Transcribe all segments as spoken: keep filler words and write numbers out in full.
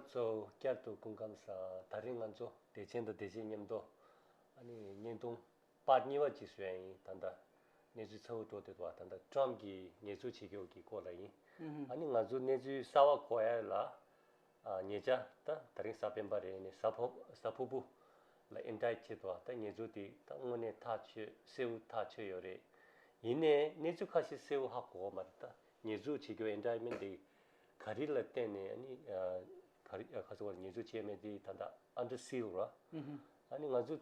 ཚོ་བསྐྱར་དུ་སྐུ་ཁམས་བཟང་། ད་རིང་ང་ཚོ་བདེ་ཆེན་དང་བདེ་ཆེན་མཉམ་དུ་ཨ་ནི་བརྙན་ཐུང་པར་གཉིས་པ་ཅིག་བཟོས་ཡིན། ད་ལྟ་གནས་ཚུལ་ཚ་བོ་འགྲོ་བསྡད་འདུག་ད་ལྟ་ཊམ་གྱིས་ཉེས་འཛུགས་བྱེད་རྒྱུ་གི་སྐོར་ལ་ཡིན། ཨ་ནི་ང་ཚོ་གནས་ཚུལ་གསར་བ་གོ་ཡ་ལ། ཨ། ཉེ་ཆར་ད་ད་རིང་གཟའ་སྤེན་པ་རེད། ནས་གཟའ་ཕུར་གཟའ་ཕུར་བུ་ལ་ཨིན་ཌའིཊ་བྱེད་དོ། ད་ཉེས་འཛུགས་དེ་ད་དངོས་གནས་ཐག་ཆོད་གསལ་བོ་ཐག་ཆོད་ཡོད་རེད། ཡིན་ནའི་གནས་ཚུལ་ཁ་ཤས་གསལ་བོ་ཧ་གོ་བ་མ་རེད། ད་ཉེས་འཛུགས་བྱེད་རྒྱུ་ཨིན་ཌའིཊ་མེན་ཊི་དེ་ག་རེ་ལ་བརྟེན་ནས། ཨ་ནི་ཨ་ག་རེ་ཨ་ག་ཚོད་ཉེས་འཛུགས་བྱས་མེད་དེ་ད་ལྟ་ཨན་ཌར་སིལ་ར། ཨ་ནི་ང་ཚོ་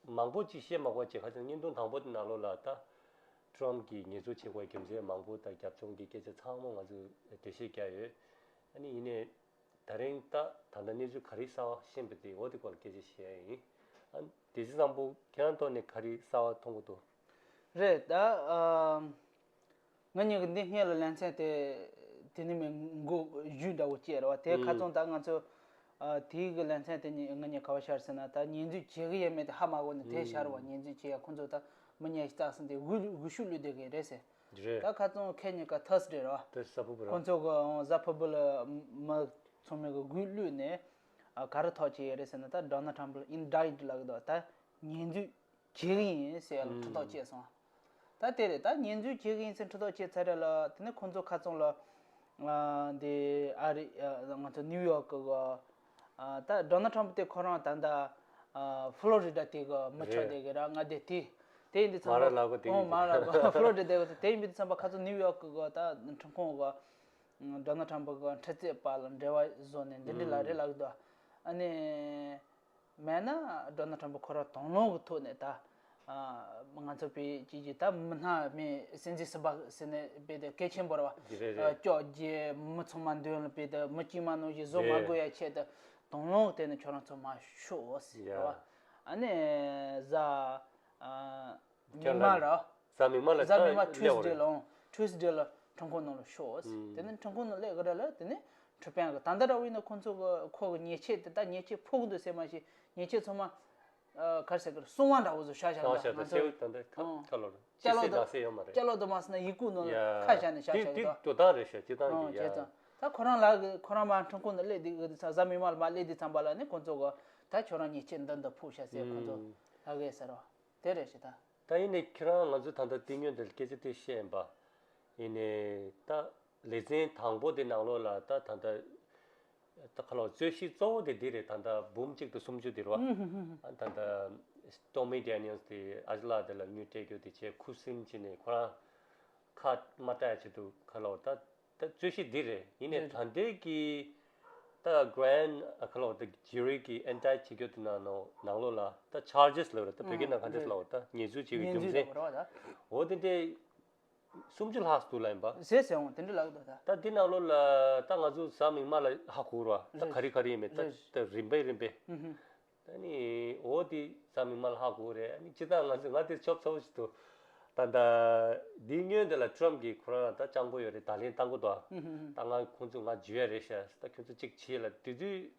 མང་པོ་ཅིག་བཤད་མ་དགོས་ཅིག་ཁ་ཚོན་བརྙན་ཐུང་དང་པོ་དེ་ནང་ལོགས་ལ་ད་ཊམ་གྱིས་ཉེས་འཛུགས་བྱེད་དགོས་རྒྱུ་མཚན་མང་པོ་དང་རྒྱབ་ལྗོངས་ཀྱི་སྐད་ཆ་ཚང་མ་ང་ཚོས་འགྲེལ་བཤད་རྒྱག་ཡོད། ཨ་ནི་ཡིན་ནའི་ད་རིང་ད་ད་ལྟ་གནས་ཚུལ་ག་རེ་གསར་བ་ཤེས་པ་དེ་འོ་དེ་སྐོར་ལ་སྐད་ཆ་བཤད་ཡ་ཡིན། ཨ་ནི་སྡེ་སྲིད་བཟང་པོ་ཁྱེད་རང་ཐོག་ནས་ག་རེ་གསར་བ་མཐོང་གི་འདུག་རེད་ད། ཨ། ང་གཉིས་ཀྱི་འདི་སྔོན་ལ་ལེ་ཚན་དེ་དེ་ནི་མི་མགོ་བརྒྱུད་འདྲ་བོ་བཅས་རེད་བ། དེ་ཁ་ཚོན་ད་ང་ཚོ་ཨ་དེའི་གི་ལེ་ཚན་དེ་ནི་ང་གཉིས་ག་བ་ཤར་ཟེར་ན། ད་ཉེས་འཛུགས་བྱེད་གི་ཡོད་མེད་དེ་ཧ་མ་གོ་ནས་དེ་ཤར་བ། ཉེས་འཛུགས་བྱེད་ཡ་ཁོང་ཚོ་ད་མི་ཉེས་ཤིག་བཏགས་ཟིན་དེ་འགུལ་འགུལ་ཤུགས་བླུགས་བསྡད་གི་རེད་ཟེར། རེད། ད་ཁ་ཚོན་ཁེ་གཉིས་ཀ་ཐར་སི་ཌེ་རེད་བ། དེ་གཟའ་ཕུར་བུ་ར། ཁོང་ཚོ་གི་ཨང་གཟའ་ཕུར་བུ་ལ་མི་ཚང་མས་གི་འགུལ་བླུགས་ནས་ཨ་ག་རེ་ཐག་བཅད་ཡོད་རེད་ཟེར་ན། ད་ཌོ་ནལ་ཊམ་ཕ་ལ་ཨིན་ཌའིཊ་ལབ་གི་འདུག་ད་ཉེས་འཛུགས་བྱེད་གི་ཡིན་ཟེར་ཡ་ལ་ཁྲི་ཐོག་བཅད་སོང་། ད་དེ་རེད། ད་ཉེས་འཛུགས་བྱེད་གི་ཡིན་ཟེར་ཁྲི་ཐོག་བཅད་ཚར་རེད་ལ། དེ་ནས་ཁོང་ཚོ་ཁ་ཚོན་ལ་ཨ་འདི་ཨ་རི་ཨ་ང་ཚོ་ནིའུ་ཡོག་གི་གི་ཨ་ད་ཌོ་ནལ་ཊམ་དེ་ཁོ་རང་ད་ལྟ་ཨ་ཕ་ལོ་རི་ཌ་དེ་གི་མི་ཆགས་རེད། བསྡད་གི་ར། མངའ་སྡེ་དེ་དེ་ཡིན་དུས་ཙམ་པ། མ་ར་ལག་པ་དེ་ཨོ་ཡིན་མ་ར་ལག་པ་ཕ་ལོ་རི་ཌ་དེ་གི་དེ་ཡིན་དུས་ཙམ་པ་ཁ་ཚོན་ནིའུ་ཡོག་གི་གི་ད་ཁྲིམས་ཁང་གི་ཌོ་ནལ་ཊམ་གི་འཕྲི་སྲོལ་པ་ལ་འབྲེལ་བ་བཟོ་ནས་འདི་འདྲ་ལ་རེད་ལབ་གི་འདུག་ཨ་ནི། མེད་ན་ཌོ་ནལ་ཊམ་ཕ་ཁོ་རང་དང་བླངས་ཀྱི་ཐོག་ནས་ད་ཨ་ང་ཚོ་བོད་ཀྱི་ད་མི་སྣ་མི་སྲིད་འཛིན་ཟུར་པ་ཟེར་ནས་བོད་དུ་གལ་ཆེན་པོ་རེད་བ། འདི་རེད་རེད། ཨ་སྐྱོག་རྒྱལ་མི་ཚང་མ་མདུན་ལ་བོད་དུ་མི་དཀྱུས་མ་ནང་བཞིན་བཟོ་མ་རེད། དགོས་ཡ་ཆེད་དུ་དང་བླངས་ཀྱི་ཐོག་ནས་ཁྱོད་རང་ཚོ་མར་ཤོག་ཟེར་རེད་བ། ཡ། ཨ་ནི་གཟའ་ཨ་མིག་དམར་ར། གཟའ་མིག་དམར་ལ་གཟའ་མིག་དམར་ད་ཊུ་སི་ཌེ་སླེབས་ལ་ཨང་ཊུ་སི་ཌེ་ལ་ཁྲིམས་ཁང་ནང་ལ་ཤོག་ཟེར། ཨང་། དེ་ནས་ཁྲིམ་ཁང་ནང་སླེབས་གི་ར་ལ། དེ་ནས་ཁྲི་པན་གི་ད་ལྟ་ར་བའི་ནང་ཁོང་ཚོ་གི་ཁོ་གི་ཉེས་ཆད་དེ་ད་ཉེས་ཆད་ཕོག་གི་འདུག་ཟེར་མ་ཤེས། ཉེས་ཆད་ཚང་མ་ཨ་ག་རེ་ཟེར་གི་ར། སྲུང་བ་འདྲ་བོ་བཟོ་བཞག་བཞག་གི་ཤ་འདུག་ཤ་ང་ཚོ་ད་ལྟ་ཁ་ཨང་ཁ་ལོ་རེད། ཅ་ཅི་ལོ་སེ་དང་ནག་སེ་ཡོད་མ་རེད། ཅ་ལོ་དུ་མ་སི་ན་ཡི་གུ་ནང་ལ་ཡ་ཁ་བཞག་ནས་བཞག་དེ་བཞག་གི་དེ་འདུག་འགྲོ་སྟངས་རེད་ཤག་སྤྱིར་བཏང་ཨང་གི་བྱས་ཡ། ཙང་ད་ཁོ་རང་ལ་གི་ཁོ་རང་མ་ཁྲིམས་ཁང་ནང་སླེབས་དུས་གི་དུས་ཙང་། གཟའ་མིག་དམར་ལ་མ་སླེབས་དུས་ཙམ་པ་ལ་ནི་ཁོང་ཚོ་གི་ད་ཁྱོད་རང་ཉེས་ཆད་འདི་འདི་ཕོག་ཤག་ཟེར་ཁོང་ཚོ་ཨང་ལ་གི་ཟེར་བ་དེ་རེད་ཤག་ད། ད་ཡིན་ནའི་ཁྱེད་རང་ང་ཚོ་ད་ལྟ་དེ་སྔོན་དེར་སྐད་ཆ་དེ་བཤད་ཡིན་པ། ཡིན་ནའི་ད་ལེ་ཚན་དང་པོ་དེ་ནང་ལོགས་ལ་ད་ད་ལྟ་ད་ཁ་ལོ་རྩོད་གཞི་གཙོ་བོ་དེ་འདི་རེད། ད་ལྟ་འབུམ་གཅིག་དང་སུམ་ཅུ་དེ་རེད་བ། ཨ་ད་ལྟ་Stormy Daniels་དེ་ཨ་ཅེ་ལགས་དེ་ལ་དངུལ་སྤྲད་རྒྱུ་དེ་བྱས་ཁུ་སིམ་བྱས་ནས་ཁོ་རང་ཁ་མ་བྲལ་ཆེད་དུ་ཁ་ལོ་ད། ད་རྩོད་གཞི་འདི་རེད། ཡིན་ནའི་རེད། ད་ལྟའི་གི་ད་Grand ཨ་ཁ་ལོ་ད་Jury་གི་ཨིན་ཌའིཊ་བྱེད་རྒྱུ་དེ་ནང་ནང་ནང་ལོགས་ལ་ད་Charges་ལབ་རེད། ད་བོད་སྐད་ནང་ག་འདྲས་ལབ་ད་ཉེས་འཛུགས་བྱེད་པའི་རྒྱུ་མཚན་ཉེས་འཛུགས་ལབ་རེད་བ་ད། འོ་དེ་འདྲའི་སུམ་ཅུ་ལྷག་འདུག་ལབ་ཡིན་པ། ཟེར་ཟེར་འོང་དེ་འདྲ་ལབ་འདུག་ད། ད་འདི་ནང་ལོགས་ལ་ད་ང་ཚོ་གཟའ་མིག་དམར་ལ་ཧ་གོ་ར། ད་རེད། ག་རེ་ག་རེ་ཡིན་མེད་ད་རེད། ད་རིམ་པས་རིམ་པས། ཨུ་ཧུ། ད་ནི་འོ་དེ་གཟའ་མིག་དམར་ལ་ཧ་གོ་རེད། ཨ་ནི་སྤྱིར་བཏང་ང་ཚོ་ང་དེ་ཆོབ་ཚ་བོ་ཞིག་འདུག་ད་ད་འདི་སྔོན་དེ་ལ་ཊམ་གིས་ཁོ་རང་ད་སྤྱང་པོ་ཡོད་རེད། ད་ལན་བཏང་གི་འདུག་ཨུ་ཧུ་ཧུ། ད་ང་ཁོང་ཚོ་ང་འཇུ་ཡ་རེད་ཤག་ད་ཁྱོད་ཚོ་གཅིག་བྱེད་ལ་དེ་དུས་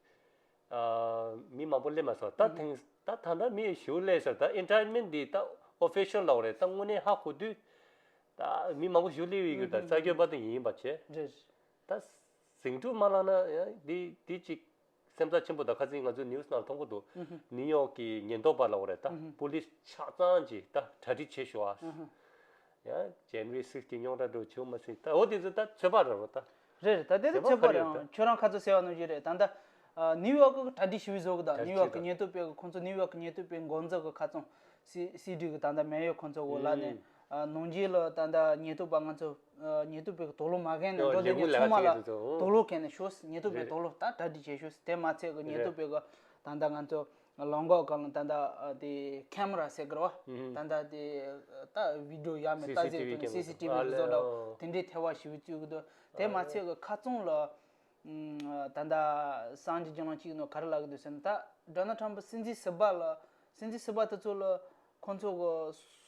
ཨ་མི་མང་པོ་སླེབས་མ་སོང་། ད་ཐེངས་ད་ད་ད་མི་ཞུ་སླེབས་ཤག་ད་ཨིན་ཊར་ཊེན་མེན་ཊི་འདི་ད་ཨོ་ཕི་ཤལ་ལབ་རེད། ད་དངོས་གནས་ཧ་གོ་དུས་ད་མི་མང་པོ་ཞུ་སླེབས་ཡོད་ཀྱི་ད་རྩ་རྒྱུ་པ་དེ་ཡིན་པ་བྱས། རེད། ད་ཟིང་འཁྲུག་མ་ལངས་ན་ཡང་འདི་འདི་ཅིག་སེམས་ཐག་ཆེན་པོ། ད་ཁ་སང་ང་ཚོ་ནིའུ་སི་ནང་མཐོང་གི་འདུག་ཨུ་ཧུ། ནིའུ་ཡོག་གི་ཉེན་རྟོག་པ་ལབ་རེད། ད་ཨུ་ཧུ། པུ་ལིས་ཆ་ཚང་གིས་ད་གྲ་སྒྲིག་བྱེད་ཤོག་ཨ། ཨུ་ཧུ། ཡང་ཇན་ཝ་རི་སིགས་ཀྱི་རྙོག་དྲ་འགྲོ་བྱུང་མ་སྲིད། ད་འོ་དེ་ཚོ་ད་ཚོད་དཔག་རེད་རོ་ད། རེད་རེད། ད་དེ་ཚོད་དཔག་ཚོད་དཔག་རེད་ཡོད་ཨང་། ད། ཁྱོད་རང་ཁ་ཚོད་ཟེར་བ་ནང་བཞིན་རེད། ད་ལྟ་ཨ་ནིའུ་ཡོག་གི་གྲ་སྒྲིག་ཞེ་པོ་བཟོ་གི་ད། གྲ་ནིའུ་ཡོག་གི་སྒྲིག་ཉེན་རྟོག་པས་ཁོང་ཚོ་ནིའུ་ཡོག་གི་ཉེན་རྟོག་པའི་འགོ་འཛིན་གི་ཁ་ཚང་སི་སི་ཌི་གི་ད་ལྟ་མེ་ཡོར་ཁོང་ཚོ་འོ་ལ་ནས། ཨུ། ཨ་ནང་ཆེན་ལ་ད་ལྟ་ཉེན་རྟོག་པ་ང་ཚོ་ཨ་ཉེན་རྟོག་པའི་དོགས་སློང་མ་མཁན་ནས། ཨོ་འགྲོ་དེ་ལས་ངན་ཚང་མ་ལ་ལས་ཀ་བྱེད་དུས་ཚོ། དོགས་སློང་མཁན་ནས་ཤོག་ཟེར། ཉེན་རྟོག་པའི་རེད། དོགས་སློང་ད་གྲ་སྒྲིག་བྱེད་ཤོག་ཟེར། དེ་མ་ཚད་གི་ཉེན་རྟོག་རེད། པའི་གི་ད་ལྟ་ང་ཚོ་ལོང་གོག་སྒང་ལ་ད་ལྟ་ཨ་དེ་ཁེ་མ་ར་ཟེར་གི་རེད་བ། ཨུ་ཧུ། ད་ལྟ་དེ་ད་བི་ཌི་ཡོ་ཡ་མེད་ད་ཟེར་དུས་ནས་སི་སི་ཊི་བི་བཟོ་འདྲ་བོ་དེ་འདྲའི་ཐལ་བ་ཞེ་པོ་བཙུགས་གི་འདུག་དེ་མ་ཚད་གི་ཁ་ཚང་ལ་ཨ་ད་ལྟ་སངས་རྒྱས་སྦྱིན་གླིང་གཅིག་ནང་ག་རེ་ལབ་གི་འདུག་ཟེར་ན། ད་ཌོ་ནལ་ཊམ་པ་སྲིད་འཛིན་ཟུར་པ་ལ་སྲིད་འཛིན་ཟུར་པ་དེ་ཚོ་ལ་ཁོང་ཚོ་གི་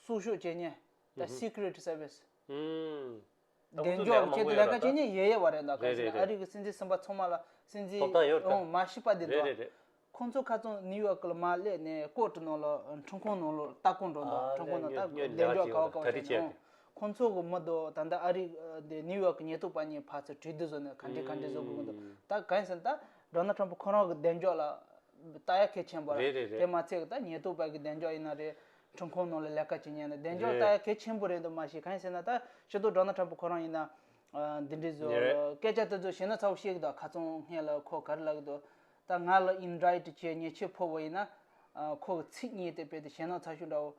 སྲུང་སྐྱོབ་བྱེད་མཁན་ད་ཨུ་ཧུ། སི་ཀི་རེཊ་སར་ཝི་སི། ཨུམ། ད་ཁོང་ཚོ་བདེ་འཇགས་ལས་ཀ་ཀྱི་མང་པོ་ཆེད་དུ་ཡོད་ལས་ཀ་ར་ད། བྱེད་མཁན་ཡོད་ཡོད་པ་རེད། ད་ག་རེད་ཟེར་ན་རེད་ཨ་རི་རེད། གི་སྲིད་འཛིན་གསུམ་པ་ཚང་མ་ལ་སྲིད་འཛིན་ཐོབ་ཐང་ཡོད་ད། ཨང་མ་ཤི་པ་དེ་རེད་འདུག་རེད་རེད། ཁོང་ཚོ་ཁ་ཚང་ནིའུ་ཡོག་ལ་མར་སླེབས་ནས་ཀོ་ཊི་ནང་ལ་ཁྲིམས་ཁང་ནང་ལ་ལྟ་སྐོར་འགྲོ་འདུག་ཨ་ཁྲིམས་ཁང་ནང་ད་ལས་བདེ་འཇགས་ག་བ་ག་བ་གྲ་སྒྲིག་བྱས་ནས། ཨང་། ཁོང་ཚོ་གི་མི་འདུག་ད་ལྟ་ཨ་རི་དེ་ནིའུ་ཡོག་གི་ཉེན་རྟོག་པ་གཉིས་ཕར་ཚུར་གྲོས་བསྡུར་བཟོ་ནས་ག་འདྲས་ག་འདྲས་བཟོ་དགོས་ཀྱི་འདུག་ཨང་། ད་གང་ཡིན་ཟེར་ན་ད་ ཌོ་ནལ་ཊམ་ཕུ་ཁོ་རང་གི་གདེང་འཇོག་ལ་ལྟ་ཡ་གལ་ཆེན་པོ་རེད། རེད་རེད་རེད། དེ་མ་ཚད་ཀྱི་ད་ཉེན་རྟོག་པ་གི་གདེང་འཇོག་ཡིན་ན་རེད། ཁྲིམས་ཁང་ནང་ལ་ལས་ཀ་བྱེད་མཁན་ལ་གདེང་འཇོག་ལྟ་ཡ་གལ་ཆེན་པོ་རེད་འདུག་མ་གཞི་གང་ཡིན་ཟེར་ན། ད་སྤྱི་འཐུས་ཌོ་ནལ་ཊམ་ཕུ་ཁོ་རང་ཡིན་ན་འདི་འདྲའི་བཟོ་སྐད་ཆ་དེ་ཚོ་བཤད་ན་ཚ་བོ་བཤད་གི་འདུག་ཁ་ཚང་སྔོན་ལ་ཁོ་ག་རེ་ལབ་གི་འདུག་ད་ང་ལ་ཨིན་རའིཊ་བྱས་ཉེས་ཆད་ཕོག་པ་ཡིན་ན་ཁོ་གི་ཚིག་གཉིས་དེ་དཔེ་དེ་ཞེད་སྣང་ཚ་ཤོས་འདྲ་བོ།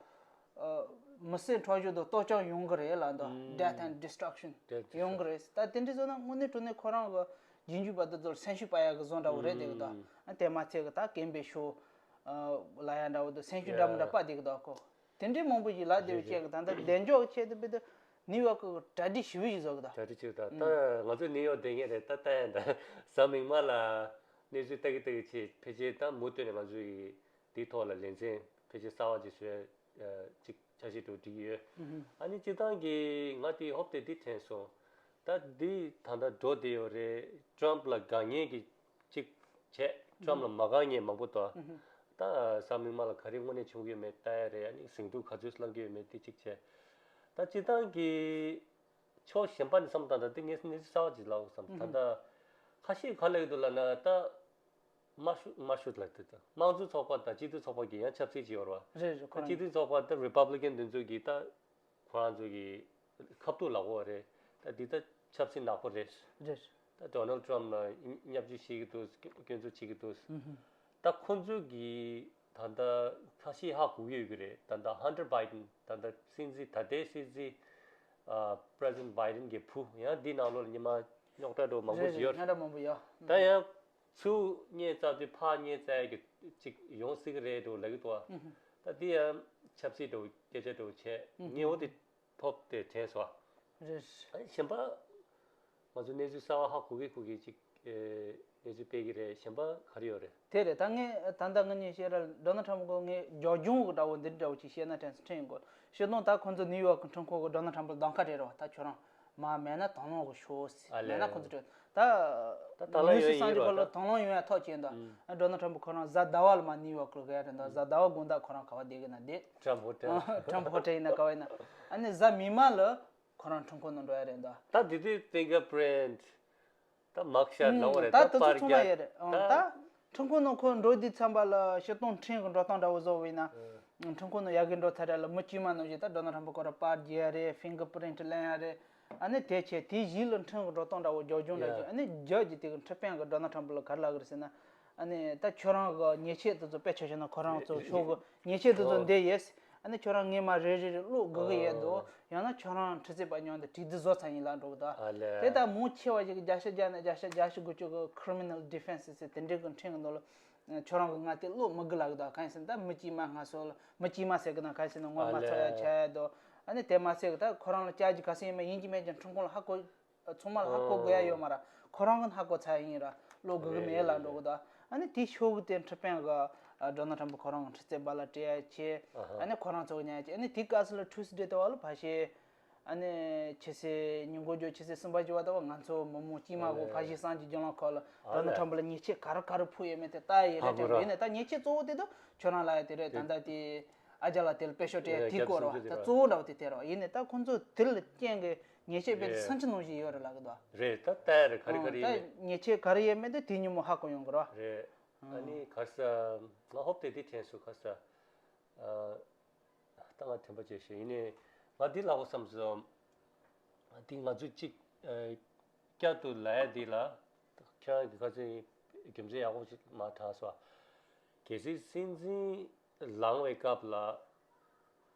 མི་སེར་འཕྲོག་རྒྱུ་དང་གཏོར་སྐྱོན་ཡོང་གི་རེད་ལབ་འདུག Death and destruction ཡོང་གི་རེད། ད་དེ་འདྲའི་བཟོ་ན་དངོས་གནས་དྲང་གནས་ཁོ་རང་གི་རྗེས་འཇུག་པ་དེ་ཚོར་སེམས་ཤུགས་སྤར་ཡག་གི་བཟོ་འདྲ་བོ་རེད་བསྡད་གི་འདུག་དེ་མ་ཚད་གི་ད་རྒན་པའི་ཤོག་ལབ་ཡ་འདྲ་བོ་དང་སེམས་ཤུགས་འདྲ་མི་འདྲ་སྤར་བསྡད་གི་འདུག་ཁོ་དེ་འདྲའི་མང་པོ་ཞིག་ལབ་བསྡད་པའི་ཆེད་གི་ད་ལྟ་གདེང་འཇོག་གི་ཆེད་དུ་དཔེ་དེ་ནིའུ་ཡོག་གི་གྲ་སྒྲིག་ཞེ་པོ་ཞིག་བཟོ་གི་འདུག་གྲ་སྒྲིག་ཅིག་ད་ད་ང་ཚོ་ནིའུ་ཡོག་བསྡད་མཁན་རེད། ད་ལྟ་ཡང་ད་གཟའ་མིག་དམར་ལ་གནས་ཚུལ་ལྟ་གི་ལྟ་གི་ཆེད་ཕལ་ཆེར་ད་མུ་མཐུད་ནས་ང་ཚོ་ཡི་འདིའི་ཐོག་ལ་ལེ་ཚན་ཕལ་ཆེར་གསར་བ་ཅིག་བཟོས་ཅིག་འཆར་གཞི་དུ་བསྒྲིགས་ཡོད། ཨ་ནི་སྤྱིར་བཏང་གི་ང་དེ་ཧོབ་སྟེ་འདི་དྲན་སོང་། ད་འདི་ད་ལྟ་འགྲོ་བསྡད་ཡོད་རེད། ཊམ་ཕུ་ལ་དགའ་མཁན་གྱི་ཅིག་བྱས། ཊམ་ཕུ་ལ་མ་དགའ་མཁན་མང་པོ་འདུག་ད་གཟའ་མིག་དམར་ལ་ག་རེ་དངོས་གནས་བྱུང་གི་ཡོད་མེད་ལྟ་ཡ་རེད། ཨ་ནི་ཟིང་འཁྲུག་ག་ཚོད་སློང་གི་ཡོད་མེད་དེ་ཅིག་བྱས། ད་སྤྱིར་བཏང་གི་ཕྱོགས་གཞན་པ་ནས་བསམ་བློ་བཏང་ད་དེ་ངས་གནས་ཚུལ་གསར་བ་ཅིག་ལབ་བསམ། ད་ལྟ་ཁ་ཤས་ག་ལབ་ཀྱི་འདུག་ལབ་ན་ད། དམར་ཤོག་དམར་ཤོག་ལ་དེ་དང་དམངས་གཙོ་ཚོགས་པ་དང་སྤྱི་མཐུན་ཚོགས་པ་གི་ཡང་ཆབ་སྲིད་ཅིག་ཡོད་རེད་བ། རེད་རེད། ཁོ་རང་སྤྱི་མཐུན་ཚོགས་པ་དང་རི་པབ་ལི་ཀན་དེ་ཚོ་གི་ད་ཁོ་རང་ཚོ་གི་ཁ་ཐུག་ལབ་དགོས་རེད། ད་འདི་ད་ཆབ་སྲིད་ནག་པོ་རེད། རེད། ད་ཌོ་ནལ་ཊམ་ལ་བརྙས་བཅོས་བྱེད་ཀྱི་འདུག་སྐྱོན་འཛུགས་བྱེད་ཀྱི་འདུག་ད་ཁོ་ཚོ་གི་ད་ལྟ་ཁ་ཤས་ཧ་གོ་གི་ཡོད་ཀྱི་རེད། ད་ལྟ་ཧན་ཊར་བྷའི་ཌེན་ད་ལྟ་སྲིད་འཛིན་ད་ལྟའི་སྲིད་འཛིན་པི་རེ་སི་ཌེན་ཊི་བྷའི་ཌེན་གི་བུ་ཡང་འདི་ནང་ལོགས་ལ་ཉི་མ་རྙོག་དྲ་འདྲ་མང་པོ་ཞིག་ཡོད་རེད། རྙོག་དྲ་མང་པོ་ཡོད། ད་ཡང་། ཚུར་བརྙས་བཙལ་དུས་ཕར་བརྙས་བཙལ་གྱི་ཅིག་ཡོང་སྲིད་ཀྱི་རེད་འགྲོ་ལབ་ཀྱི་འདུག་བ། ད་འདི་ཡང་ཆབ་སྲིད་འགྲོ་སྐད་ཆ་འགྲོ་བྱས་ངས་འོ་དེ་ཐོབ་སྟེ་དྲན་སོང་། རེད། ཨ་གཞན་པ་ང་ཚོ་གནས་ཚུལ་གསར་བ་ཧ་གོ་གི་གོ་གི་ཅིག་གནས་ཚུལ་སྤེལ་གྱི་རེད། གཞན་པ་ག་རེ་ཡོད་རེད། དེ་རེད། ད་ངས་ད་ལྟ་ང་གཉིས་བཤད་ར་ཌོ་ནལ་ཊམ་ཕུ་ངས་རྒྱབ་ལྗོངས་ཀྱི་འདྲ་བོ་འདི་འདྲ་བོ་ཅིག་བཤད་ན་དྲན་སོང་། ཁྲིམས་ཡིན་གོ་ཤེས་དོན་ད་ཁོང་ཚོ་ནིའུ་ཡོག་གི་ཁྲིམས་ཁང་གི་ཌོ་ནལ་ཊམ་ཕུ་ལ་གདམ་ཁ་སྤྲད་རེད་བ། ད་ཁྱོད་རང་མ་མེད་ན་དང་བླངས་གི་ཤོག་ཟེར། ཨ་ལས། མེད་ན་ཁོང་ཚོ་སྤྲད། ད་ད་དང་བླངས་ཡོང་ཡིན་རེད་བ། ད་དང་བླངས་ཡོང་ཡ་ཐག་བཅད་འདུག་ཨ་ཌོ་ནལ་ཊམ་ཕུ་ཁོ་རང་གཟའ་ཟླ་བ་ལ་མར་ནིའུ་ཡོག་ལ་ག་ཡ་རེད་འདུག་གཟའ་ཟླ་བ་དགོང་དག་ཁོ་རང་ག་བ་བསྡད་ཀྱི་ན་བསྡད། ཊམ་ཕུ་ཊེལ། ཊམ་ཕུ་ཊེལ་ཡིན་ན་ག་བ་ཡིན་ན། ཨ་ནི་གཟའ་མིག་དམར་ལ་ཁོ་རང་ཁྲིམས་ཁང་ནང་འགྲོ་ཡ་རེད་འདུག་ད་དེ་དུས་ཕིང་གར་པི་རིན་ཊི་ད་མག་ཤད་ལོང་རེད། ད་ད་དེ་ཚོ་པར་ཚང་མ་རྒྱག་ཡོད་རེད། ཨང་། ད་ད་ཁྲིམས་ཁང་ནང་ཁོ་འགྲོ་དུས་ཙམ་པ་ལ་སྤྱིར་བཏང་ཁྲིམས་ཀྱི་འགྲོ་སྟངས་འདྲ་བོ་བཟོ་བ་ཡིན་ན། ཨང་། ཁྲིམས་ཁང་ནང་ཡར་རྒན་འགྲོ་ཚར་ར་ལ་མི་དཀྱུས་མ་ནང་བཞིན་ད་ཌོ་ནལ་ཊམ་ཕུ་ཁོ་ར་པར་རྒྱག་ཡ་རེད། ཕིང་གར་པི་རིན་ཊི་ལེན་ཡ་རེད། ཨ་ནི་དེ་བྱས་དེ་བཞིན་ལ་ཁྲིམས་ཀྱི་འགྲོ་སྟངས་འདྲ་བོ་རྒྱབ་ལྗོངས་འདྲ་ཅིག་ཨ་ནི་རྒྱབ་ཀྱི་དེ་གི་ཁྲིམས་དཔོན་གྱི་ཌོ་ནལ་ཊམ་ཕུ་ལ་ག་རེ་ལབ་གི་རེད་ཟེར་ན། ཨ་ནི་ད་ཁྱོད་རང་གི་ཉེས་ཆད་དེ་ཚོ་དཔེ་ཆ་བཞག་ན་ཁོ་རང་ཚོ་ཕྱོགས་གི་ཉེས་ཆད་དེ་ཚོ་འདི་ཡོད། ཨ་ནི་ཁྱོད་རང་སྔོན་མ་རེ་རེ་རེ་བློ་དགའ་གི་ཡོད་འདུག་ཡང་ན་ཁྱོད་རང་ཁྲི་ཚེ་པ་མཉམ་དུ་གྲོས་བསྡུར་བཟོ་ཚར་ཡིན་ལབ་འགྲོ་གི་འདུག་ཨ་ལས། དེ་ལྟར་མང་ཆེ་བ་ཞིག་གི་བརྒྱ་ཆ་བརྒྱ་ནས་བརྒྱ་ཆ་བརྒྱད་ཅུ་དགུ་བཅུ་གི་criminal defense ཟེར་དེ་འདྲའི་གི་ཁྲིམས་གི་ནང་ལ་ཁྱོད་རང་གི་ང་དེ་བློ་མི་དགའ་ལབ་གི་འདུག་གང་ཡིན་ཟེར་ན་ད་མི་དཀྱུས་མ་སྔ་སོ་ལ་མི་དཀྱུས་མ་ཟེར་གི་ན་གང་ཡིན་ཟེར་ན་ངོ་ཨ་མ་ཚོ་ཡ་ལས། ཆ་ཡ་འདུག་ཨ་ནི་དེ་མ་ཟེར་གི་ད་ཁོ་རང་ལ་བཅར་རྒྱུ་ག་ཚོད་ཡིན་མ་ཡིན་གཅིག་མིན་གཅིག་ཁྲིམས་ཁང་ལ་ཧ་གོ་ཚང་མ་ལ་ཧ་གོ་དགོས་ཡ་ཡོད་མ་རེད། ཁོ་རང་གི་ཧ་གོ་ཚར་ཡིན་ར་བློ་དགའ་གི་མེད་ལབ་འགྲོ་གི་འདུག་ཨ་ནི་དེ་ཤོག་གི་དེ་ཁྲིམས་དཔོན་གི་ཌོ་ནལ་ཊམ་ཕུ་ཁོ་རང་གི་ཁྲི་ཚེ་པ་ལ་སྤྲད་ཡ་བྱས། ཨ་ནི་ཁོ་རང་ཚོ་གི་ཉར་བྱས། ཨ་ནི་དེ་སྐབས་སུ་ལ་ཊུ་སི་ཌེ་དེ་བ་ལ་ཕལ་ཆེར་ཨ་ནི་ཕྱི་ཚེས་ཉིན་གུང་རྒྱུ་ཕྱི་ཚེས་གསུམ་པ་བཅུ་བ་དེ་བ་ང་ཚོ་མི་མང་དཀྱུས་མ་གི་ཕལ་ཆེར་སངས་རྒྱས་རྒྱང་ལམ་ཁག་ལ་ཌོ་ནལ་ཊམ་ཕུ་ལ་ཉེས་ཆད་ག་རེ་ག་རེ་ཕོག་ཡོད་མེད་དེ་ལྟ་ཡི་རེད་དྲན་པ་ཡིན་ནའི་ད་ཉེས་ཆད་གཙོ་བོ་དེ་དུ་ཁྱོད་རང་ལ་ཡ་དེ་རེད། ད་ལྟ་དེ་ཨ་ཅག་ལ་དེ་ལ་དཔེ་ཤོག་སྤྲད་ཡ་དེ་སྐོར་བ་ད་གཙོ་བོ་འདྲ་བོ་དེ་དེ་རེད་བ། ཡིན་ནའི་ད་ཁོང་ཚོ་དེ་ལ་རྐྱེན་གི་ཉེས་ཆད་དཔེ་དེ་སུམ་ཅུ་ནང་བཞིན་ཡོད་རེད་ལབ་གི་འདུག་རེད། ད་ལྟ་རེད་ག་རེ་ག་རེ་ཡིན་ནའི་ཉེས་ཆད་ག་རེ་ཡོད་མེད་དེ་དེ་ཉིན་མོ་ཧ་གོ་ཡོང་གི་རེད་བ། རེད། ཨ་ནི་ག་རེ་ཟ་ང་ཧོབ་སྟེ་དེ་དྲན་སོང་ག་རེ་ཟ། ད་ང་དྲན་པ་བརྗེད་ཤག་ཡིན་ནའི་ང་འདི་ལབ་དགོས་བསམ་སོང་། འདི་ང་ཚོས་གཅིག་བསྐྱར་དུ་ལབ་ཡ་འདི་ལ་ཁྱེད་རང་གིས་ག་ཚོད་རྒྱུ་མཚན་ཡག་པོ་ཞིག་མར་དྲངས་སོང་། གལ་སྲིད་སྲིད་འཛིན་ལངས་པའི་སྐབས་ལ་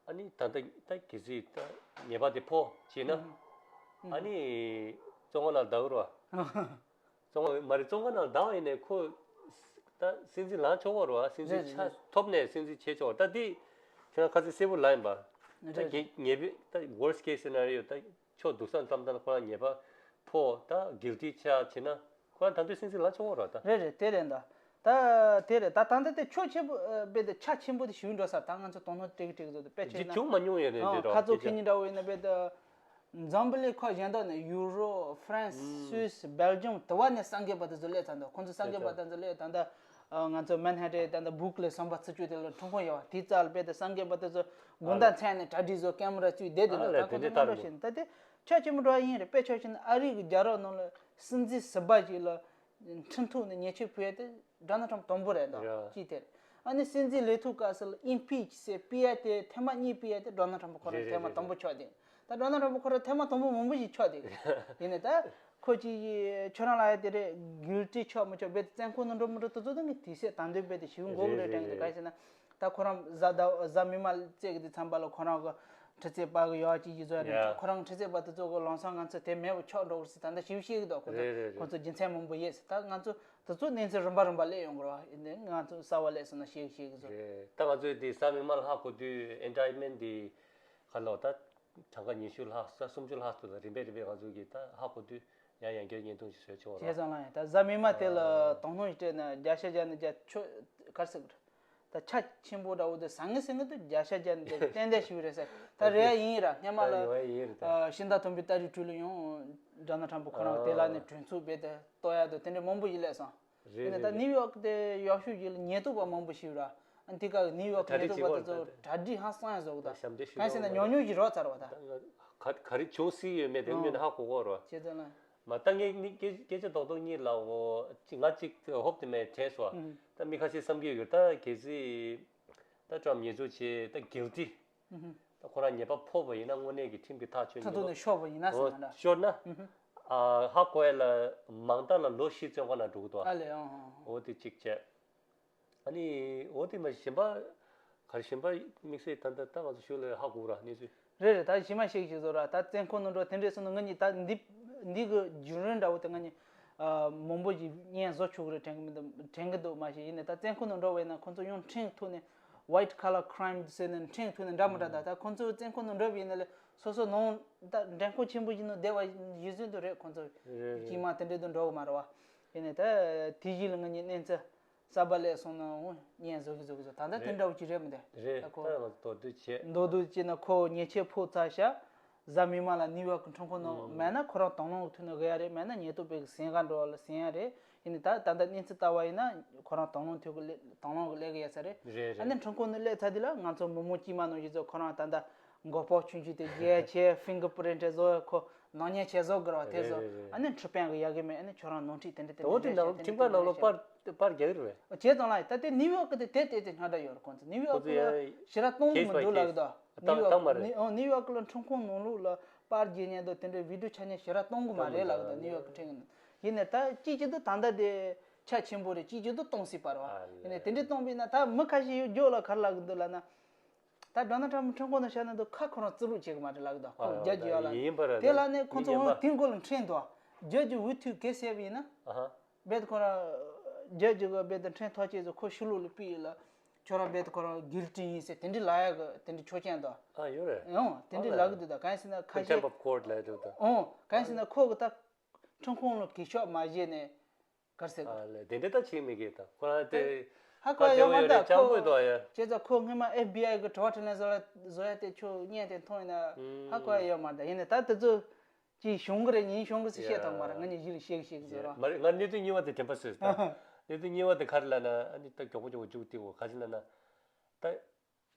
ཨ་ནི་ད་ལྟ་ད་གལ་སྲིད་ད་ཉེས་པ་དེ་ཕོག་བྱས་ན་ཨ་ནི་བཙོན་ཁང་ནང་བསྡད་དགོས་རེད་བ། བཙོན་ཁང་མ་རེད། བཙོན་ཁང་ནང་བསྡད་པ་ཡིན་ནའི་ཁོ་ད་སྲིད་འཛིན་ལངས་ཆོག་གི་རེད་བ། སྲིད་འཛིན་རེད་རེད་ཆགས་རེད། ཐོབ་ནས་སྲིད་འཛིན་བྱེད་ཆོག་ད་འདི་ཁྱོད་རང་ཁ་སང་གསལ་པོ་ལབ་ཡིན་པ། ད་རེད་རེད། ངེས་པའི་ད་worst case scenario ད་ཕྱོགས་སྡུག་ས་མཚམས་ད་ཁོ་རང་ཉེས་པ་ཕོག་ད་guilty ཆགས་བྱས་ན་ཁོ་རང་ད་དུང་སྲིད་འཛིན་ལངས་ཆོག་གི་རེད་བ་ད། རེད་རེད་དེ་རེད་ད། ད་དེ་རེད་ད། ད་ལྟ་དེ་ཕྱོགས་ཆེན་པོ་རྦད་དེ་ཆ་ཆེན་པོ་དེ་ཞུ་འགྲོ་ས་ད་ང་ཚོ་དོ་སྣང་སྤྲད་ཀྱི་སྤྲད་ཀྱི་ཚོ་དེ་དཔེ་ཆ་ཡིན་ན་བྱུང་མ་མྱོང་ཡོད་རེད་འདི་རོ་ཁ་ཚོ་ཁྱེད་གཉིས་འདྲ་བོ་ཡིན་ན་རྦད་དེ། འཛམ་བུ་གླིང་ཁག་གཞན་དག་ནས་ཡུ་རོབ་ཧྥ་རན་སི་སུད་སི་སྦེལ་ཇམ་དེ་བ་ནས་སངས་རྒྱས་པ་དེ་ཚོ་སླེབས་ཚར་འདུག་ཁོང་ཚོ་སངས་རྒྱས་པ་དེ་ཚོ་སླེབས་ད་ལྟ་ང་ཚོ་མན་ཧ་ཏན་ད་ལྟ་བུག་ལེ་ཟམ་པ་ཚུར་བཅུག་དེ་ལ་ཁྲིམས་ཁང་ཡོད་བ་དེའི་རྩ་ལ་རྦད་དེ་སངས་རྒྱས་པ་དེ་ཚོ་དགོང་དག་མཚན་ནས་གྲ་སྒྲིག་བཟོ་ཀེ་མ་ར་བཙུགས་བསྡད་དེ་ཨ་འདུག་ལས་ད་དེ་ཁོང་ཚོ་འདྲ་ད་ངོ་འདྲ་ཤེས་ནས་ད་དེ་ཆ་ཆེན་པོ་འགྲོ་བ་ཡིན་རེད། དཔེ་ཆ་བཞག་ན་ཨ་རི་གི་རྒྱལ་རབས་ནང་ལ་སྲིད་འཛིན་ཟུར་པ་ཞིག་ལ། ཁྲིམས་ཐོག་ནས་ཉེས་ཆད་ཕུལ་ཡ་དེ་ཌོ་ནལ་ཊམ་དང་པོ་རེད་འདུག་ར། གཅིག་དེ་རེད། ཨ་ནི་སྲིད་འཛིན་ལས་ཐོག་སྐབས་སུ་ལ་ཨིམ་པིཆ་ཟེར་ཕུལ་ཡ་དེ་ཐེངས་མ་གཉིས་ཕུལ་ཡ་དེ་ཌོ་ནལ་ཊམ་ཁོ་རང་རེད་ཐེངས་མ་རེད་དང་པོ་རེད་ཆགས་བསྡད། ད་ཌོ་ནལ་ཊམ་ཁོ་རང་ཐེངས་མ་དང་པོ་མང་པོ་ཞིག་ཆགས་བསྡད། ཡིན་ནའི་ད་ཁོ་གཅིག་ཁྱོད་རང་ལ་ཡ་དེ་རེད་གུལ་ཊི་ཆགས་མི་ཆགས་རྦད་དེ་བཙོན་ཁང་ནང་འགྲོ་མི་འགྲོ་དེ་ཚོ་ད་ངས་དུས་ཚོད་དང་དུས་རྦད་དེ་ཞུ་དགོས་གི་རེད་དྲན་གི་འདུག་ག་རེ་ཟེར་ན། ད་ཁོ་རང་གཟའ་ཟླ་གཟའ་མིག་དམར་བཙལ་གི་དུས་ཙམ་པ་ལ་ཁོ་རང་གི་ཁྲི་ཚེ་པ་གི་ཡོག་ཅིག་ཡིན་ཟོ་རེད། ཡ། ཁོ་རང་ཁྲི་ཚེ་པ་དེ་ཚོ་གི་ལམ་སང་ང་ཚོ་དེ་མེད་པ་ཆགས་འགྲོ་གི་རེད་ཟེར་ད་ལྟ་ཞིབ་བཤད་གི་འདུག་ཁོ་ཚོ་རེད་རེད་ཁོ་རེད། ཚོ་རྒྱུ་མཚན་མང་པོ་ཡོད་ཟེར། ད་ང་ཚོ་དེ་ཚོ་གནས་ཚུལ་རིམ་པ་རིམ་པ་སླེབས་ཡོང་གི་རེད་བ། ཡིན་ནའི་ང་ཚོ་གསར་པ་སླེབས་སོང་ན་ཤེས་ཤེས་གི་ཚོ། རེད། ད་ང་ཚོས་དེ་གཟའ་མིག་དམར་ལ་ཧ་གོ་དུས་ཨིན་ཌའིཊ་མེན་ཊི་དེ་ག་ལ་ད་གྲངས་ཀ་ཉི་ཤུ་ལྷག་ས་སུམ་ཅུ་ལྷག་ཙམ་ལ་རིམ་པས་རིམ་པས་ང་ཚོ་གི་ད་ཧ་གོ་དུས་ཡང་ཡང་བསྐྱར་བརྙན་ཐུང་ཞིག་བཟོས་ཆོག་ར། བྱས་ཙང་ལ་ཡང་ད་གཟའ་མིག་དམར་དེ་ལ་ཨ། དང་ཐོག་ཞིག་སྤྲད་ན་བརྒྱ་ཆ་བརྒྱ་ནས་བརྒྱ་ཆོད་ག་རེ་ཟེར་གི་རེད། ད་ཆ་ཆེན་པོ་འདྲ་བོ་དེ་ཟང་ངེ་ཟིང་ངེ་དུ་བརྒྱ་ཆ་བརྒྱ་ནས་བརྒྱ་ཏན་ཏན་ཞིག་རེད་ཟེར། ད་རེད་ཡིན་ར་སྔན་མ་ལ་ཡིན་རེད་ད། ཨ། ཕྱི་ཟླ་དང་པོའི་ཏ་རིག་དྲུག་ལ་ཡང་ཌོ་ནལ་ཊམ་ཁོ་རང་དེ་ལ་ནས་གྲོས་ཚོགས་རྦད་དེ་གཏོར་ཡ་དང་དེ་འདྲའི་མང་པོ་ཞིག་སླེབས་སོང་། རེད་ཡིན་ནའི་ད་རེད་ནིའུ་ཡོག་དེ་ཡག་ཤོས་ཞིག་ལ་ཉེན་རྟོག་པ་མང་པོ་ཞིག་ར། ཨ་འདི་ག་ནིའུ་ཡོག་གི་ཉེན་རྟོག་པ་དེ་ཚོ་གྲ་སྒྲིག་ཧང་སང་ཡ་བཟོ་གི་ད། ཞབས་འདྲེན་ཞུ་གང་ཡིན་ཟེར་ན་ཉོ་ཉོ་ཞིག་རོགས་ཚར་བ་ད། ག་ག་རེ་བྱུང་སྲིད་ཡོད་མེད་དེ་ངོས་ནས་ཧ་གོ་གོ་རོ། བྱས་ཙང་ལ། མ་ད་ངས་ནི་སྐད་སྐད་ཆ་རྡོག་རྡོག་གཉིས་ལབ་འོ། ཅི་ང་ཅིག་ཧོབ་དེ་མེད་དྲན་སོང་། ད་མི་ཁ་ཤས་བསམ་གྱི་ཡོད་ད་གལ་སྲིད་ད་ཀྲམ་ཉེས་འཛུགས་བྱས་ད་གིལ་ཊི། ད་ཁོ་རང་ཉེས་པ་ཕོག་པ་ཡིན་ན་དངོས་གནས་ཀྱི་ཁྲིམས་ཀྱི་ཐག་གཅོད་ཐུག་ཐུག་ནས་ཤོར་བ་ཡིན་ན་ཟེར་ན་འདྲ། ཤོར་ན། ཧ་གོ་ཡ་ལ་མང་དག་ལ་ལོ་བཞི་བཙོན་ཁང་ནང་འགྲོ་གི་འདུག་ཨ། ཨ་ལས་ཨང་ཨང་། འོ་དེ་གཅིག་བྱས། ཨ་ནི་འོ་དེ་མ་གཞན་པ་ག་རེ་གཞན་པ་དམིགས་བསལ་ད་ལྟ་ད་ང་ཚོ་ཞུ་ལ་ཧ་གོ་ར་གནས་ཚུལ། རེད་རེད། ད་གཞི་མ་ཤེས་ཤིག་བཟོ་ར་ད་བཙོན་ཁང་ནང་འགྲོ་དེ་འདྲས་སོང་ན་ང་གཉིས་ད་འདི་འདི་གི་རྒྱུན་རིང་འདྲ་བོ་དེ་ང་གཉིས་མང་པོ་ཞིག་བརྙན་བཟོ་ཆོག་གི་རེད་དྲན་གི་མི་འདུག་དྲན་གི་འདུག་མ་གཞི་ཡིན་ནའི་ད་བཙོན་ཁང་ནང་འགྲོ་བས་ན་ཁོང་ཚོ་ཡང་ཁྲིམས་ཐོག་ནས་ཝའིཊ་ཁ་ལར་ཁ་རའིམ་ཟེར་ནས་ཁྲིམས་ཐོག་ནས་འདྲ་མི་འདྲ་ད་ད་ཁོང་ཚོ་བཙོན་ཁང་ནང་འགྲོ་བས་ཡིན་ན་ལས་སོ་སོ་ནང་ད་མགྲོན་ཁང་ཆེན་པོ་ཞིག་ནང་བསྡད་པ་ཡིན་ཟིན་དུ་རེད་ཁོང་ཚོ་རེད་རེད། དཀྱིལ་མ་དེ་འདྲས་དུ་འགྲོ་གི་མ་རེད་བ། ཡིན་ནའི་ད་དེ་བཞིན་ལ་ང་གཉིས་གནས་ཚུལ། གསར་པ་སླེབས་སོང་ན་འོ་བརྙན་བཟོ་གི་བཟོ་གི་བཟོ་ད་ལྟ་དེ་འདྲ་བོ་ཅིག་རེད་མི་འདུག་རེད། ད་ཁོ་ད་ང་ཚོ་མདོར་བསྡུས་བྱས། མདོར་བསྡུས་བྱས་ན་ཁོ་ཉེས་ཆད་ཕོག་ཚར་ཤག་གཟའ་མིག་དམར་ལ་ནིའུ་ཡོག་གི་ཁྲིམས་ཁང་ནང་མེད་ན་ཁོ་རང་དང་བླངས་ཐོག་ནས་སླེབས་ཡ་རེད། མེད་ན་ཉེན་རྟོག་པའི་གི་ཟིན་ག་འགྲོ་བ་ལ་ཟིན་ཡ་རེད། ཡིན་ནའི་ད་ད་ལྟ་གནས་ཚུལ་ལྟ་བ་ཡིན་ན་ཁོ་རང་དང་བླངས་ཐོག་གི་སླེབས་དང་བླངས་གི་སླེབས་གི་ཡ་ས་རེད། རེད་ཨ་ནི་རེད། ཁྲིམས་ཁང་ནང་སླེབས་ཚར་དུས་ལ་ང་ཚོ་མི་མང་དཀྱུས་མ་ནང་བཞིན་ཚོ་ཁོ་རང་ད་ལྟ་མགོ་པོ་ཆུང་ཆུང་དེ་རྒྱལ་ཆེ་ཕིང་གར་པི་རིན་ཊི་བཟོ་ཁོ་ནང་ཉེས་ཆད་བཟོ་དགོས་ར་དེ་རེད་བཟོ་རེད་རེད། ཨ་ནི་འཕྲོད་བསྟེན་གི་ཡ་གི་མེད། ཨ་ནི་ཁྱོད་རང་ནང་ཁྲིད་དེ་འདྲ་དེ་འོ་དེ་འདྲ་ནང་དེ་ཁྲིམས་ཁང་ནང་ལོགས་པར་པར་རྒྱག་གི་རེད། བྱས་ཙང་ལ་ད་དེ་ནིའུ་ཡོག་གི་དེ་དེ་དེ་དེ་སྔ་འདྲ་ཡོད་རེད། ཁོང་ཚོ་ནིའུ་ཡོག་ཁོ་ཚོ་གི་ལ་ཡ་ཞེ་དྲག་གཏོང་གི་མི་འདུག་ལབ་གི་འདུག་ནིའུ་ཡོག་ནི་ཨོ་ནིའུ་ཡོག་གི་ལ་ཁྲིམས་ཁང་ནང་ལོགས་ལ་པར་རྒྱག་མཁན་དང་དེ་འདྲའི་བི་ཌིའོ་འཁྱེར་མཁན་ཞེ་དྲག་གཏོང་གི་མ་རེད་ལབ་གི་འདུག་ནིའུ་ཡོག་གི་ཁྲིམས་ཁང་ནང་། ཡིན་ནའི་ད་གཅིག་གཅིག་ཏུ་ད་ལྟ་དེ་ཆ་ཆེན་པོ་རེད། གཅིག་གཅིག་ཏུ་གཏོང་སྲིད་པ་རེད་བ། ཡིན་ནའི་དེ་འདྲའི་གཏོང་བས་ན་ད་མི་ཁ་ཤས་ཡོད་རྒྱུ་ལ་ག་རེ་ལབ་གི་འདུག་ལབ་ན། ད་ཌོ་ནལ་ཊམ་ཁྲིམས་ཁང་ནང་བཞག་ན་འདུག་ཁ་ཁོ་རང་རྩིས་རུག་བྱེད་གི་མ་རེད་ལབ་གི་འདུག་ཁོ་རྒྱ་རྒྱུ་ཡོད་ལ་ཡིན་པ་རེད། དེ་ལ་ནི་ཁོ་ཚོ་མི་ཉན་པ། དེང་གོ་ལ་ཁྲིམས་འདུག་རྒྱ་རྒྱུ་འུ་ཐུག་གེ་སེ་བ་ཡིན་ན། ཨ་ཧ། རྦད་དེ་ཁོ་རང་རྒྱ་རྒྱུ་གི་རྦད་དེ་ཁྲིམས་ཐག་བཅད་ཚོ་ཁོ་ཕྱི་ལོགས་ལ་ཕུད་ཡོད་ལ། ཁྱོད་རང་རྦད་དེ་ཁོ་རང་གིལ་ཊི་ཡིན་ཟེར་དེ་འདྲའི་ལབ་ཡ་གི་དེ་འདྲའི་ཆོག་མཆན་འདུག་ཨ་ཡོད་རེད། ཡང་དེ་འདྲའི་ལབ་གི་འདུག་ད་གང་ཡིན་ཟེར་ན་ཁ་ཤས། Contempt of court ལབ་འདུག་ད། ཨོ་གང་ཡིན་ཟེར་ན་ཁོ་གི་ད་ཁྲིམས་ཁང་ལ་གུས་ཕྱག་མ་བཞེས་ནས། ག་རེ་ཟེར་དགོས། ཨ་ལས་དེ་འདྲ་ད་བྱེད་མི་དགོས་ད་ཁོ་རང་དེ། ཧ་གོ་ཡ་ཡོད་མ་ད་ཅང་ཁོ་གོ་ཡ། བྱས་ཙང་ཁོ་སྔོན་མ་ཨེཕ་བི་ཨའི་གི་དྲི་བ་དྲིས་ལན་བཟོ་ལ་བཟོ་ཡ་དེ་ཁྱོད་བརྙན་དེ་མཐོང་ཡིན་ན་ཧ་གོ་ཡ་ཡོད་མ་ད། ཡིན་ནའི་ད་དེ་ཚོ་ཅིག་བྱུང་གི་རེད་ཉིན་བྱུང་གི་ཟེར་བཤད་ཐུབ་མ་རེད། ང་གཉིས་གཞི་ལ་བཤད་གི་བཤད་གི་ཟེར་རོ། མ་རེད། ང་གནས་ཚུལ་རྙིང་བ་དེ་དྲན་པ་སོས་ད། གནས་ཚུལ་རྙིང་བ་དེ་ག་རེ་ལབ་ན་ཨ་ནི་ད་མགྱོགས་པོ་མགྱོགས་པོ་མཇུག་སྟེ་འོ་ག་ཅི་ལབ་ན། ད།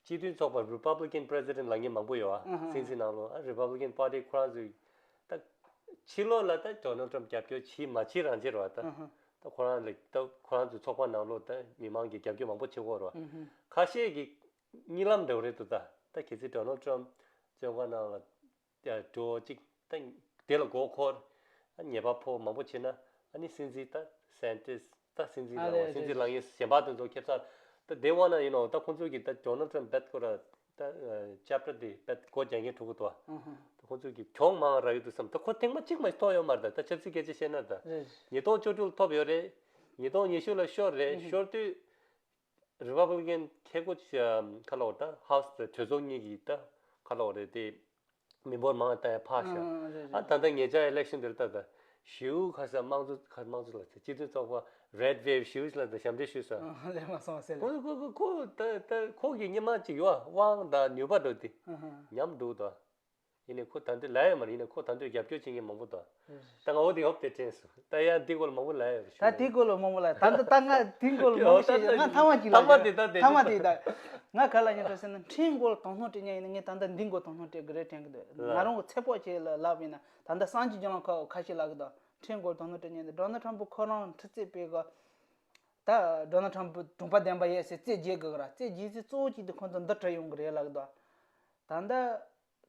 སྤྱི་མཐུན་ཚོགས་པ་Republican president ལབ་མཁན་མང་པོ་ཡོད་ཨ། ཨ་ཧ། སྲིད་འཛིན་ནང་ལོགས་ཨ་Republican party ཁོ་རང་ཚོས་ད་ཕྱི་ལོགས་ལ་ད་Donald Trump རྒྱབ་སྐྱོར་བྱེད་མ་བྱེད་རང་བྱེད་རེད་བ་ད། ཨ་ཧ། ད་ཁོ་རང་ལ་ད་ཁོ་རང་ཚོའི་ཚོགས་པ་ནང་ལོགས་ད་མི་མང་གིས་རྒྱབ་སྐྱོར་མང་པོ་བྱེད་ཀྱི་ཡོད་རེད་བ། ཨ་ཧ། ཁ་ཤས་ཀྱིས་གཉིད་ལམ་འདྲ་བོ་རེད་འདུག་ད་ད་གལ་སྲིད་Donald Trump བཙོན་ཁང་ནང་ལ། ཡ་འགྲོ་གཅིག་ད་དེ་ལ་མགོ་འཁོར། ཉེས་པ་ཕོག་མང་པོ་བྱེད་ན་ཨ་ནི་སྲིད་འཛིན་ད་སན་ཊི་སི་ད་སྲིད་འཛིན་ཨ་ལ་ལས་སྲིད་འཛིན་ལངས་ཡིན་གཞན་པ་དེ་ཚོ་ཁེབས་ས་ད་དེ་བ་ན་ཡིན་ནོ་ད་ཁོང་ཚོ་གི་ད་ཌོ་ནལ་ཊམ་བེད་ཁོ་ར་ད་ཅབ་ཊར་དེ་བེད་སྒོ་རྒྱག་མཁན་འགྲོ་གི་འདུག་ཨ་ཧ། ད་ཁོང་ཚོ་གི་གྱོང་མང་རག་གི་འདུག་བསམ། ད་ཁོ་ཐེངས་མ་གཅིག་མ་ཐོབ་ཡོད་མ་རེད། ད་ཆབ་སྲིད་སྐད་ཆ་བཤད་ན་ད་རེད། ཉིས་སྟོང་བཅུ་དྲུག་ལ་ཐོབ་ཡོད་རེད། ཉིས་སྟོང་ཉི་ཤུ་ལ་ཤོར་རེད། ཨ་ཧ། ཤོར་དུས། རི་པབ་ལི་ཀན་ཁེ་གོ་ཁ་ལོ་ད་ཧའུ་སི་དང་གྲོས་ཚོགས་གཉིས་ཀྱི་ད་ཁ་ལོ་རེད་དེ་མི་འབོར་མང་ད་ཕག་ཤག་ཨ་རེད་ཨ་རེད། ད་ད་ངེད་ཅག་ཨི་ལེག་ཤན་དེར་ད་ད་ཞིའུ་ཁ་ས་དམངས་གཙོ་ཁ་དམངས་གཙོ་ལ་ཚེ་སྤྱི་མཐུན་ཚོགས་པ་རེད་ཝེབ་ཞིའུ་ལ་ད་ཞབས་འདྲེན་ཞུས་ས། ཨ་ལས་མ་སོང་ཟེར་ལ། ཁོ་ཁོ་ཁོ་ཁོ་ད་ད་ཁོ་གི་སྙེ་མ་ཅིག་ཡོད་དབང་དང་ནུས་པ་འགྲོ་དེ་ཨ་ཧ། ཉམས་འདུག་ད། ཡིན་ནའི་ཁོ་ད་འདི་ལ་ཡོད་མ་རེད། ཡིན་ནའི་ཁོ་ད་འདོད་རྒྱབ་སྐྱོར་བྱེད་མཁན་མང་པོ་འདུག་ད་ང་འོ་དེ་ཧོབ་དེ་དྲན་སོང་། ད་ཡང་འདི་སྐོར་ལ་མང་པོ་ལ་ཡོད་རེད། ད་འདི་སྐོར་ལ་མང་པོ་ལ་ད་འདི་ད་ང་འདི་སྐོར་ལ་མང་པོ་བཤད་ཡོད་ད་ད་ང་ཐ་མ་གཅིག་ལ་ཐ་མ་དེ་ད་དེ་ཐ་མ་དེ་ད་ང་ག་ལ་ཡིན་འགྲོ་ཟེར་ན་ཁྲིམས་སྐོར་ལ་དོ་སྣང་སྤྲད་མཁན་ཡིན་ན་ངས་ད་ལྟ་འདི་སྐོར་དོ་སྣང་སྤྲད་གི་རེད་དྲན་གི་འདུག་ང་རང་གི་ཚེ་ཕོག་བྱས་ལ་ལབ་ཡིན་ན་ད་ལྟ་སངས་རྒྱས་རྒྱ་ལམ་ཁ་ཁ་ཤས་ལབ་གི་འདུག་ཕྲན་སྐོར་དོ་སྣང་སྤྲད་མཁན་དེ་ཌོ་ནལ་ཊམ་ཕུ་ཁོ་རང་ཁྲི་རྩེ་པའི་གི་ད་ཌོ་ནལ་ཊམ་ཕུ་གྲོང་པ་བདེན་པ་ཡོད་ཟེར་རྩོད་རྒྱག་གི་ར། རྩོད་རྒྱག་ཚེ་གཙོ་བོ་གཅིག་དེ་ཁོང་ཚོ་འདི་བྲིས་ཡོང་གི་རེད་ལབ་གི་འདུག་ད་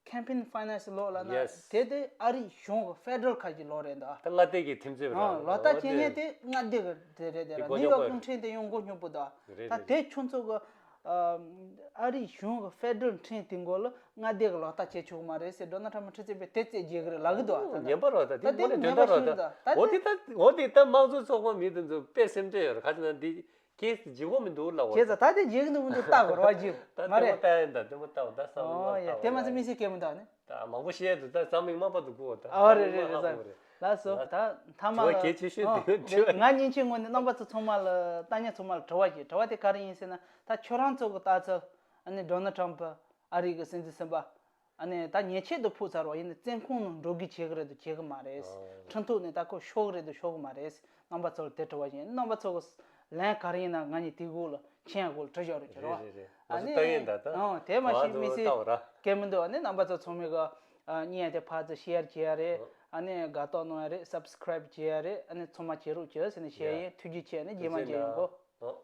ལྟ་campaign finance law ལབ་ན། Yes. དེ་དེ་ཨ་རིའི་གཞུང་གི་ཕེ་ཌ་རལ་ཁ་གི་ལོ་རེད་འདུག་ད་མངའ་སྡེ་གི་ཁྲིམས་རྩོད་ར། ལག་བསྟར་བྱེད་མཁན་དེ་མངའ་སྡེ་གི་དེ་རེད། དེ་ར་ནིའུ་ཡོག་གི་ཁྲིམས་དེ་ཡང་མགོ་རྙོག་པོ་འདུག་རེད། ད་རེད། དེ་ཁྱོད་ཚོ་གི་ཨ་རིའི་གཞུང་གི་ཕེ་ཌ་རལ་ཁྲིམས་དེ་མགོ་ལ་མངའ་སྡེ་གི་ལག་བསྟར་བྱེད་ཆོག་གི་མ་རེད་ཟེར་ཌོ་ནལ་ཊམ་ཕུ་ཁྲི་རྩེ་པས་དེ་རྩོད་རྒྱག་གི་རེད་ལབ་གི་འདུག་ད་ངན་པ་ར། ད་དེ་དེ་མོ་ནས་ངན་དོན་པ་དག་རེད་ར། འདུག་ད་འོ་དེ་དེ་ད་འོ་དེ་ད་དམངས་གཙོ་ཚོགས་པ་མི་དེ་ཚོ་དཔེ་སེམས་ཁྲལ་ཡོད་ར། ཁ་ཅིག་ན་འདི་ཁྱེད་ཀྱིས་འཇིགས་པོ་མི་འདུག་ལབ་བ། བྱས་ཙང་ད་དེ་འཇིགས་འདུག་མི་འདུག་ལྟ་དགོས་ར་བ་ཇིབ་ད་མ་དེ་མོ་རེད། ལྟ་ཡིན་ད། དེ་མོ་ལྟ་བ་ད་བསམ་བློ་ཨོ་ཡ། ལྟ་དེ་མ་ཚད་དམིགས་བསལ་སྐད་མི་འདུག་ནི། ད་མང་པོ་བཤད་འདུག་ད་བསམ་མིག་དམར་པོ་འདུག་གོ། ད་ཨོ་རེད་རེད་རེད། ད་ལགས་སོ། ད་མཐའ་མ་དྲི་བ་ལ་གལ་ཆེ་ཤོས་ཨོ་དེ་དྲི་བ་ང་ཉིན་གཅིག་ངོས་ནས་རྣམ་པ་ཚོ་ཚང་མ་ལ་ལྟ་མཁན་ཚང་མ་ལ་དྲི་བ་ཞིག་དྲི་བ་དེ་ག་རེ་ཡིན་ཟེར་ན། ད་ཁྱོད་རང་ཚོ་གི་ལྟ་ཚུལ། ཨ་ནི་ཌོ་ནལ་ཊམ་ཕུ་ཨ་རི་གི་སྲིད་འཛིན་གསུམ་པ། ཨ་ནི་ད་ཉེས་ཆད་དུ་ཕོག་ཚར་བ་ཡིན་ན་བཙོན་ཁང་ནང་འགྲོ་གི་བྱེད་གི་རེད་དུ་བྱེད་གི་མ་རེད། ཨོ། ཁྲིམས་ཐོག་ནས་ད་ཁོ་ཤོར་གི་རེད་དུ་ཤོར་གི་མ་རེད། རྣམ་པ་ཚོ་ལ་དེ་དྲི་བ་ཡིན། རྣམ་པ་ཚོ་གི་ལན་ག་རེ་ཡིན་ན་ང་གཉིས་དེ་གུ་ལ་མཆན་གུ་ལ་བྲི་བཞག་རོགས་བྱེད་རོགས། རེད་རེད་རེད། ཨ་ང་ཚོ་ནི་ལྟ་གི་ཡིན་ད་ད། ཨང་དེ་མ་ང་ཤེས་ཚོ་མི་ལྟ་ཤེས་བ་ར། སྐད་མི་འདུག་ཨ་ནི་རྣམ་པ་ཚོ་ཚང་མས་གི་ཨ་བརྙན་དེ་ཕར་ཚུར་ཤེར་བྱེད་ཡ་རེད། ཨ་ནི་དགའ་རྟགས་གནང་ཡ་རེད། སབ་སི་ཀ་རེབ་བྱེད་ཡ་རེད། ཨ་ནི་ཚང་མ་བྱེད་རོགས་བྱེད་ཟེར་ནས་བཤད་ཡིན། ཐུགས་རྗེ་ཆེ། ཨ་ནི་རྗེས་མ་མཇལ་ཡོང་གོ། ཨོ།